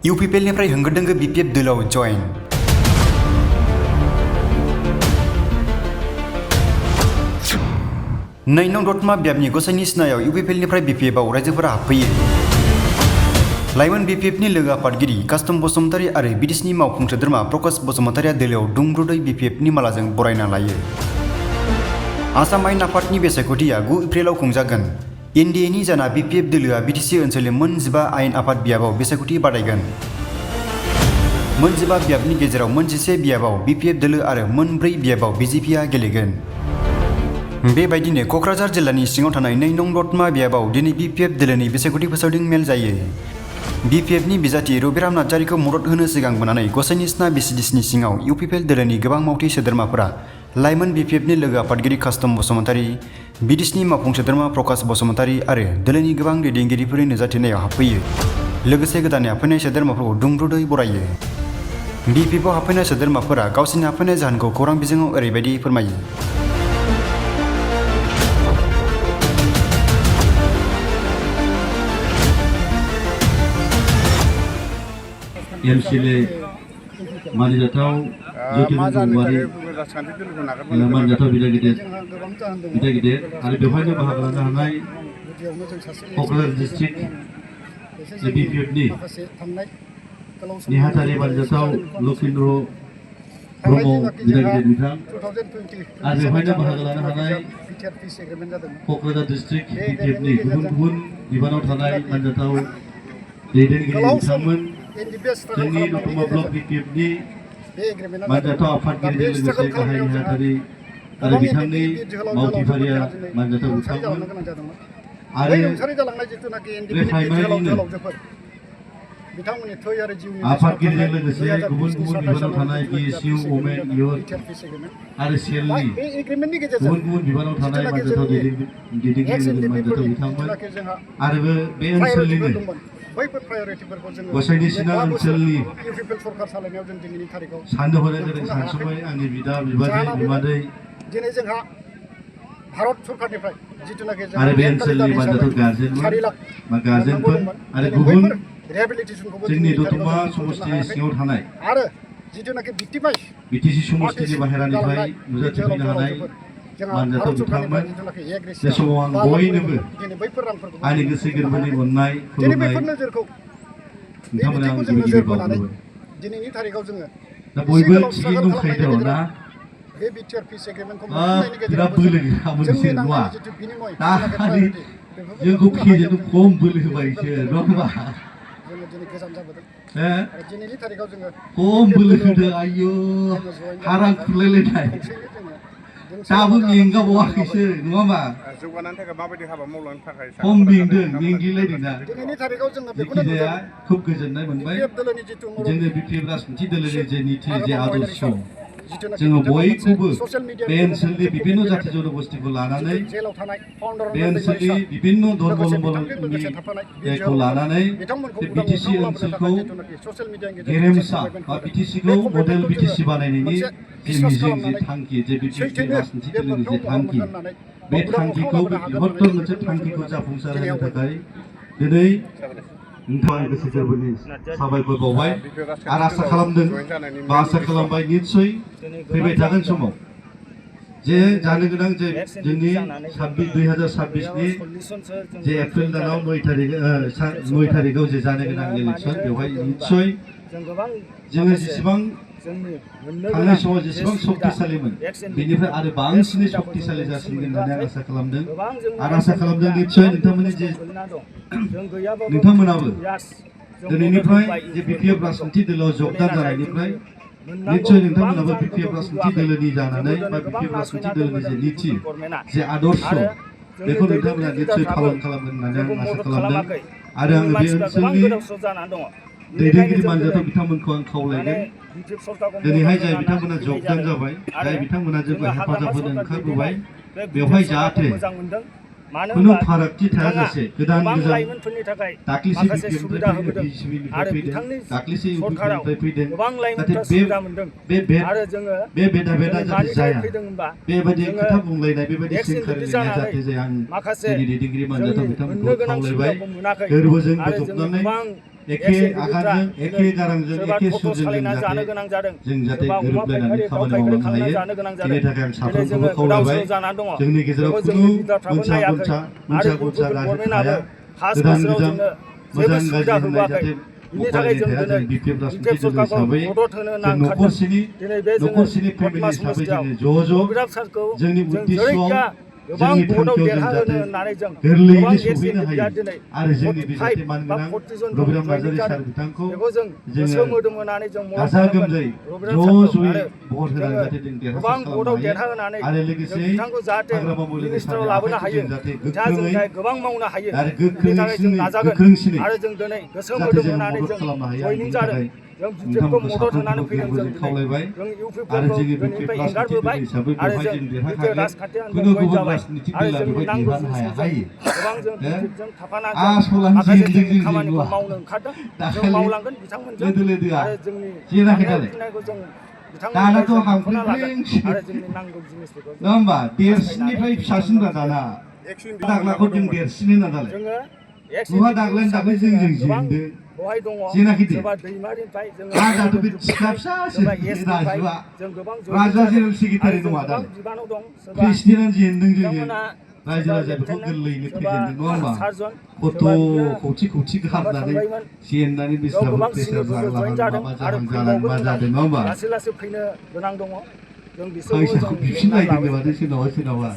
इउपिपिएलनिफ्राय होंगो दोंगो बिपिएफ दोलोआव जयेन। नै नं दतमा बियाबनि गसाइनि सिनायाव इउपिपिएलनिफ्राय बिपिएफआव रायजोफोरा हाबफैयो। लाइमोन बिपिएफनि लोगो आफादगिरि कास्टम बसुमतारी आरो बिटिसिनि मावफुं सोद्रोमा प्रकाश बसुमतारीया दोलोआव दुंब्रुदै बिपिएफनि मालाजों बरायना लायो। आसाम आयेन आफादनि बे सायख'थिया 9 एप्रिलाव खुंजागोन। एनडिएनि जाना बिपिएफ दोलोआ बिटिसि ओनसोलनि मोन 15 आयेन आफाद बियाबाव बे सायख'थि बादायगोन। मोन 15 बियाबनि गेजेराव मोन 11 बियाबाव बिपिएफ दोलो आरो मोन 4 बियाबाव बिजेपिआ गेलेगोन। बेबायदिनो क'क्राझार जिल्लानि सिङाव थानाय 9 नं दतमा बियाबाव दिनै बिपिएफ दोलोनि बिसायख'थि फोसावदिं मेल जायो। बिपिएफनि बिजाथि रबिराम नार्जारिखौ मदद होनो सिगांबोनानै गसाइनि सिना बिसिडिसिनि सिङाव इउपिपिएल दोलोनि गोबां मावथि सोद्रोमाफोरा लाइमोन बिपिएफनि लोगो आफादगिरि कास्टम बसुमतारी, बिटिसिनि मावफुं सोद्रोमा प्रकाश बसुमतारी आरो दोलोनि गोबां दैदेनगिरिफोरनि नुजाथिनायाव हाबफैयो। लोगोसे गोदानै हाबफैनाय सोद्रोमाफोरखौ दुंब्रुदै बरायो। बिपिएफआव हाबफैनाय सोद्रोमाफोरा गावसोरनि हाबफैनाय जाहोनखौ खौरां बिजोङाव ओरैबायदि फोरमायो। एमसिएलए मानिजाथाव ज्योतिरादित्य मानिजाथाव बिदा गिदिर आरो बेवहायनो बाहागो लानो हानाय क'क्राझार डिस्ट्रिक्ट बिपिएफनि नेहाथारि मानिजाथाव लखिन्द्र ब्रह्म बिदा गिदिर बिथां आरो बेवहायनो बाहागो लानो हानाय क'क्राझार डिस्ट्रिक्ट बिपिएफनि गुबुन गुबुन बिबानाव थानाय मानिजाथाव दैदेनगिरि बिथांमोन, जोंनि दतमा ब्लक बिपिएफनि मानिजाथाव आफादगिरिजों लोगोसे गाहाय नेहाथारि आरो बिथांनि मावथिफारिया मानिजाथाव बिथांमोन आरो रेफायमारिनिनो आफादगिरिजों लोगोसे गुबुन गुबुन बिबानाव थानाय बिएसइउ वमेन इयुथ आरो सेलनि गुबुन गुबुन बिबानाव थानाय मानिजाथाव दैदेनगिरि मानिजाथाव बिथांमोन आरो बे ओनसोलनिनो गसाइनि सिना ओनसोलनि साननो हनाय गोरों सानसुमै आंनि बिदा बिबाजै बिमादै भारत सरकारनिफ्राय जितुनाखि आरो बे ओनसोलनि मानिजाथाव गार्जेनफोर आरो गुबुन जोंनि दतमा समष्टिनि सिङाव थानाय आरो जितुनाखि बिटिसि समष्टिनि बाहेरानिफ्राय नुजाथिफैनो हानाय मानिजाथाव बिथांमोन। बे समाव आं बयनोबो आंनि गोसो गोरबोनि अननाय खुलुमनाय नोंथांमोना आं गिबि गिबि बावग्रोबाय। दिनैनि थारिखआव जोङो दा बयबो थिगैनो दंखायो ना बे बिटिआरपि एग्रिमेन्टखौ बिराद बोलो गैया मोनसे नङा दाखालि जोंखौ फेजेननो खम बोलो होबाय बिसोर नङा होमबा दिनैनि थारिखआव जोङो खम बोलो होदों आयु हारां खुरलायलायनाय दाबो मेंगाबावाखैसो नङा होमबा जौगानायनि थाखाय माबायदि हाबा मावलांनो थाखाय खम मेंदों मेंग्लिलायदों ना दिनैनि थारिखआव जोङो जायखिजाया खुब गोजोननाय मोनबाय। जोंनि बिपिएफ राजखान्थि दोलोनि जे निति जे आदर्श जोङो बयखौबो बे ओनसोलनि बिभिन्न जाथि जनगोष्ठीखौ लानानै बे ओनसोलनि बिभिन्न धर्मावलम्बीखौ लानानै बे बिटिसि ओनसोलखौ गेरेमसा बा बिटिसिखौ मडेल बिटिसि बानायनायनि जे मिजिं जे थांखि जे बिपिएफनि राजखान्थि दोलोनि जे थांखि बे थांखिखौ बृहत्तर मोनसे थांखिखौ जाफुंसार होनो थाखाय दिनै नोंथाङा गोसो गोरबोनि साबायखर बावबाय आरो आसा खालामदों बा आसा खालामबाय निस्सय फैबाय थागोन समाव जे जानो गोनां जे जोंनि 2026नि जे एप्रिल दानाव 9 तारिखआव जे जानो गोनां इलेक्सन बेवहाय निस्सय जोङो जेसेबां थांनाय समाव जेसेबां शक्तिशालीमोन बेनिफ्राय आरो बांसिनै शक्तिशाली जासिनगोन होननानै आं आसा खालामदों आरो आसा खालामदों निस्सय नोंथांमोनाबो दिनैनिफ्राय जे बिपिएफ राजखान्थि दोलोआव जगदान जानायनिफ्राय निस्सय नोंथांमोनाबो बिपिएफ राजखान्थि दोलोनि जानानै बा बिपिएफ राजखान्थि दोलोनि जे निति जे आदर्श बेखौ नोंथांमोना निस्सय पालन खालामगोन होननानै आं आसा खालामदों आरो आङो बे ओनसोलनि दैदेनगिरि मानिजाथाव बिथांमोनखौ आं खावलायगोन दिनैहाय जाय बिथांमोना जगदान जाबाय जाय बिथांमोना जोंखौ हेफाजाब होनो ओंखारबोबाय बेवहाय जाहाथे खुनु फारागथि थायाजासे गोदान गोजान दाख्लिसो बिपिएफनिफ्राय फैदों दाख्लिसो इउपिपिनिफ्राय फैदों जाहाथे बे बेदा जाहाथे जाया बेबायदि खोथा बुंलायनाय बेबायदि सोंखारिलायनाया जाहाथे जाया आं जोंनि दैदेनगिरि मानिजाथाव बिथांमोनखौ खावलायबाय गोरबोजों बोजबनानै एखे आगानजों एखे गारांजों एखे सुरजों जों जाहाथे गोरोबलायनानै खामानि मावलांनो हायो बेनि थाखाय आं साफ्रोमखौबो खावलायबाय जोंनि गेजेराव खुनु मोनसा मोनसा गाज्रि थाया गोदान गोदान मोजां गाज्रि होननाय जाहाथे मख'लायनाय थाया जों बिपिएफ राजनिति दोलो हिसाबै जों न'खरसेनि फेमिलि हिसाबै जोङो ज' जोंनि उद्देश्यआव जोंनि थांखियाव जों जाहाथे गोरलैयैनो सहैनो हायो आरो जोंनि बे जाहाथे मानगोनां रबिराम नार्जारि सार बिथांखौ जोङो गाजा गोमजायै ज'यै भट होनानै जाहाथे जों देरहासार खालामनो हायो आरो लोगोसे हाग्रामा महिला नेहानि आफादखौ जों जाहाथे गोख्रोङै आरो गोख्रोंसिनै जाहाथे जों मदद खालामनो हायो आरो बेनि थाखाय नोंथांमोनखौ साफ्रोमखौबो गोरबोजों खावलायबाय आरो जोंनि बिपिएफ राजनिति दोलो हिसाबै बेवहाय जों देरहाखागोन खुनु गुबुन राजनिति दोला बेवहाय देरहानो हायो आसलानो जेनदों जों दाखालि लोदोआ जेनाखै दालाय दानाथ' हांख्रिख्रिंसो नङा होमबा देरसिननिफ्राय फिसासिनब्रा दाना दाग्लाखौ जों देरसिन होना दालाय बहा दाग्लायानो दाख्लै जों जेनदों जेनाखि दे राजाथ' बे सिख्ला फिसासो राजुआ राजुआ जेनेरेल सेक्रेटारि नङा दालाय प्रेसिडेन्टआनो जेनदों जोङो रायजो राजा बेखौ गोरलैयैनो फेजेनदों नङा होमबा खथ' खौथि गारनानै जेननानै बेसेबां प्रेसार जालांनानै माबा जालां मा जादों नङा होमबा फैसाखौ बिफिनलायदों माथो सोरनावबा